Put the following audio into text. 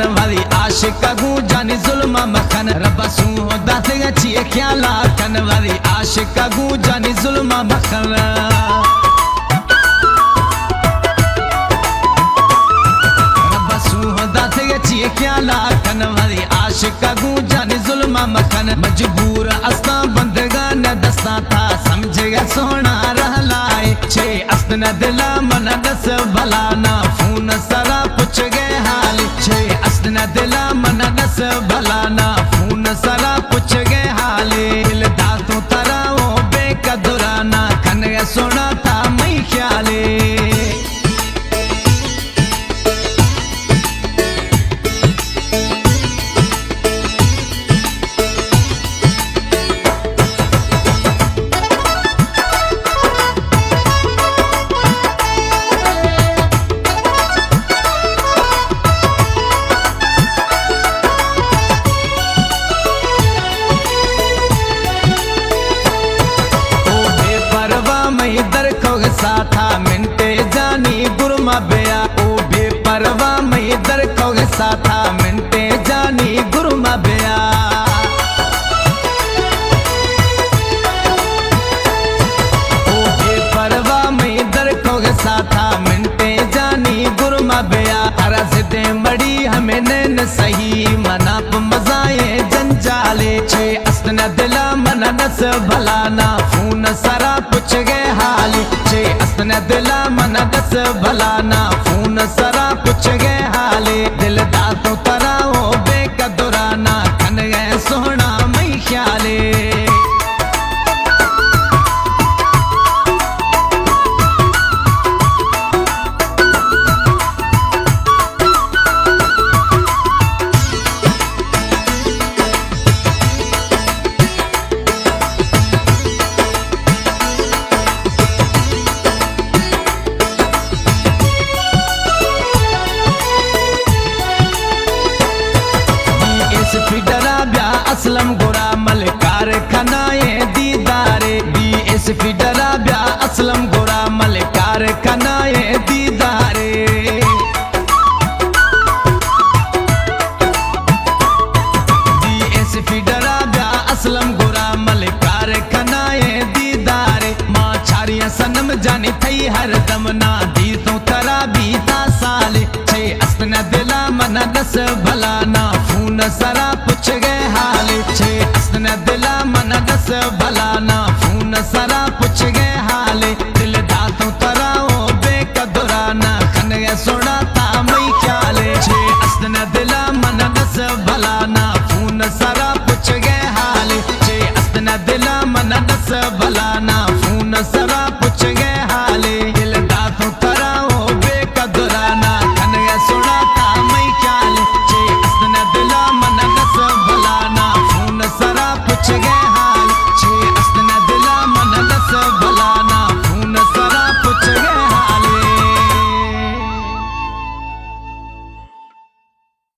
وری عاشق گوں جانی ظلم مکن، رب سوں داتگ چی خیالا کن، وری عاشق گوں جانی ظلم مکن۔ رب سوں داتگ چی خیالا کن، وری عاشق گوں جانی ظلم مکن، مجبور استاں بندگان دستاں تا سمجھے سونا رہ لائے، چے است نہ دلا من دس بھلا نہ فون سرا پچ گئے حال، چے است نہ دلا من دس بھلا نہ فون سرا پچ گئے حال، دل داتو ترا او بے قدرانا کن گئے سونا تا مئی خیالے۔ او بے پرواہ مئی در کوگ ساتھا منٹے جانی گرما بیا، او بے پرواہ مئی در کوگ ساتھا منٹے جانی گرما بیا۔ او بے پرواہ مئی در کوگ ساتھا منٹے جانی گرما بیا، ہر زدیں مڑی ہمیں نین سہی منا پہ مزائیں جنجالے، چے است نہ دلا من نس بھلا نہ فون سرا پچ گئے حالے، چے است نہ دلا من نس بھلا نہ فون سرا پچ گئے حالے، دل داتو ترا او بے قدرانا کن گئے سونا مئی خیالے۔ بی ایس پی ڈرا بیا اسلم گورا ملک کارخانہ دیدارے، بی ایس پی ڈرا بیا اسلم گورا ملک کارخانہ دیدارے۔ بی ایس پی ڈرا بیا اسلم گورا ملک کارخانہ دیدارے، ما چاریاں صنم جانی تئی ہر دم نا دیتوں ترا بیتا سالے، چے است نہ دلا من دس بھلا نہ فون سرا پچ گئے حالے، چے است نہ دلا من دس بھلا نہ فون سرا پچ